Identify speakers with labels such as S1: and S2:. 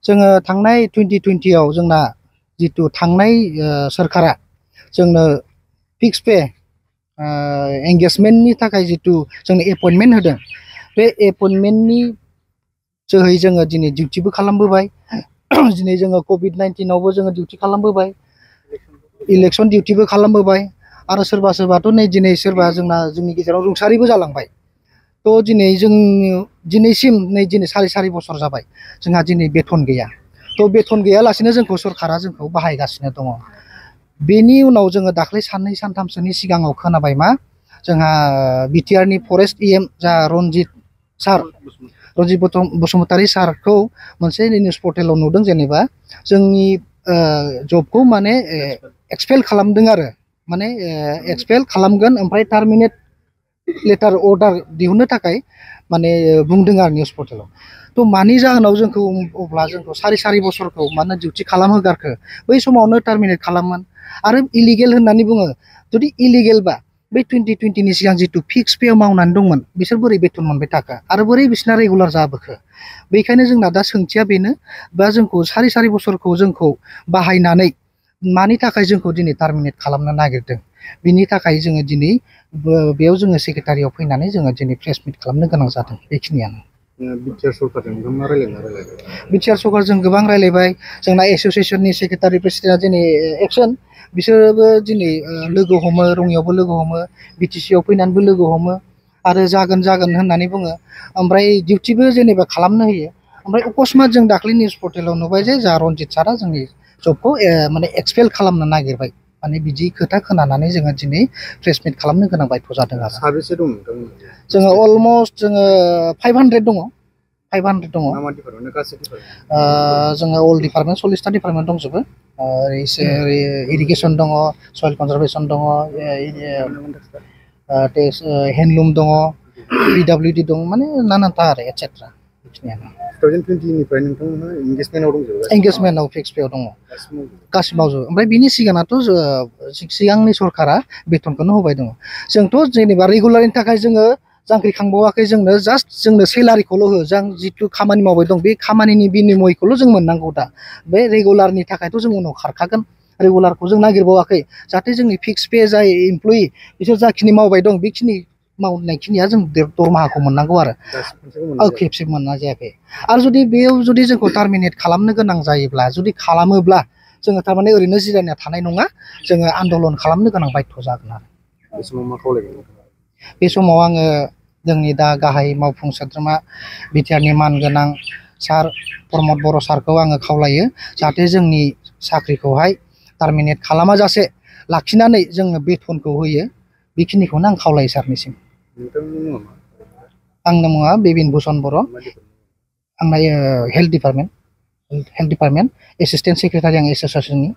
S1: जोङो थांनाय 2020 जोंना जितु थांनाय सरकारा जोंनो फिक्स पे एंगेजमेन्टनि थाखाय जितु जोंनो एपइन्टमेन्ट होदों बे एपइन्टमेन्टनि जोहै जोङो दिनै डिउटिबो खालामबोबाय दिनै जोङो COVID-19 आवबो जोङो डिउटि खालामबोबाय इलेक्शन डिउटिबो खालामबोबाय आरो सोरबा सोरबाथ' नै दिनै सोरबा जोंनि गेजेराव रुंसारिबो जालांबाय तो दिनै जों दिनैसिम नै दिनै सारि बोसोर जाबाय जोंहा दिनै बेथन गैया तो बेथन गैयालासेनो जोंखौ सरकारा जोंखौ बाहायगासिनो दङ बेनि उनाव जोङो दाख्लै साननै सानथामसोनि सिगाङाव खोनाबाय मा जोंहा बिटिआरनि फरेस्ट इएम जा रनजित सार रनजित बसुमतारी सारखौ मोनसे निउस पर्टेलाव नुदों जेनेबा जोंनि जबखौ माने एक्सपेल खालामदों आरो माने एक्सपेल खालामगोन ओमफ्राय टार्मिनेट लेटार अर्डार दिहुननो थाखाय माने बुंदों आरो निउस पर्टेलाव तो मानि जाहोनाव जोंखौ अब्ला जोंखौ सारि बोसोरखौ मानो डिउटि खालामहोगारखो बै समावनो टार्मिनेट खालामोन आरो इलिगेल होननानै बुङो जुदि इलिगेलबा बै 2020 नि सिगां जितु फिक्स पे मावनानै दंमोन बिसोर बोरै बेथन मोनबाय थाखो आरो बोरै बिसिना रेगुलार जाबोखो बेखायनो जोंना दा सोंथिया बेनो बा जोंखौ सारि बोसोरखौ जोंखौ बाहायनानै मानि थाखाय जोंखौ दिनै टार्मिनेट खालामनो नागिरदों बिनि थाखाय जोङो दिनै बेयाव जोङो सेक्रेटारियाव फैनानै जोङो दिनै प्रेस मिट खालामनो गोनां जादों बेखिनियानो बिटिआर सरकारजों गोबां रायलायबाय जोंना एसोसिएशननि सेक्रेटारि प्रेसिडेन्टआ दिनै एक्सन बिसोरबो दिनै लोगो हमो रङियावबो लोगो हमो बिटिसिआव फैनानैबो लोगो हमो आरो जागोन होननानै बुङो ओमफ्राय डिउटिबो जेनेबा खालामनो होयो ओमफ्राय अकस्मात जों दाख्लै निउस पर्टेलाव नुबाय जे जा रनजित सारा जोंनि जबखौ माने एक्सपेल खालामनो नागिरबाय माने बिदि खोथा खोनानानै जोङो दिनै प्रेस मिट खालामनो गोनां बायथ' जादों आरो साबेसे दं जोङो अलमस्ट जोङो 500 दङ 500 दङ जोङो अल डिपार्टमेन्ट 40टा डिपार्टमेन्ट दंजोबो इरिगेसन दङ सयल कनजारभेसन दङ हेन्डलुम दङ पिडब्लिउडि दं माने नानानथा आरो एटसेट्रा बेखिनियानो 2020निफ्राय नोंथांमोना एंगेजमेन्टआव फिक्स पेआव दङ गासिबो मावजोबो ओमफ्राय बिनि सिगाङाथ' सिगांनि सरकारा बेथनखौनो होबाय दङ जोंथ' जेनेबा रेगुलारनि थाखाय जोङो जांख्रिखांबावाखै जोंनो सेलारिखौल' हो जों जिथु खामानि मावबाय दं बे खामानिनि बिनिमयखौल' जों मोननांगौ दा बे रेगुलारनि थाखायथ' जों उनाव खारखागोन रेगुलारखौ जों नागिरबावाखै जाहाथे जोंनि फिक्स पे जाय इमप्लयि बिसोर जाखिनि मावबाय दं बेखिनि मावनायखिनिया जों दरमाहाखौ मोननांगौ आरो खेबसे मोननाय जायाखै आरो जुदि बेयाव जुदि जोंखौ टार्मिनेट खालामनो गोनां जायोब्ला जुदि खालामोब्ला जोङो थारमाने ओरैनो जिरायना थानाय नङा जोङो आन्दलन खालामनो गोनां बायथ' जागोन आरो बे समाव मा खावलायगोन बे समाव आङो जोंनि दा गाहाय मावफुं सोद्रोमा बिटिआरनि मानगोनां सार प्रमद बर' सारखौ आङो खावलायो जाहाथे जोंनि साख्रिखौहाय टार्मिनेट खालामाजासे लाखिनानै जोंनो बेथनखौ होयो बेखिनिखौनो आं खावलायो सारनिसिम आंनि मुङा बिबिन भुषन बर' आंना हेल्थ डिपार्टमेन्ट एसिस्टेन्ट सेक्रेटारि आं एसोसिएसननि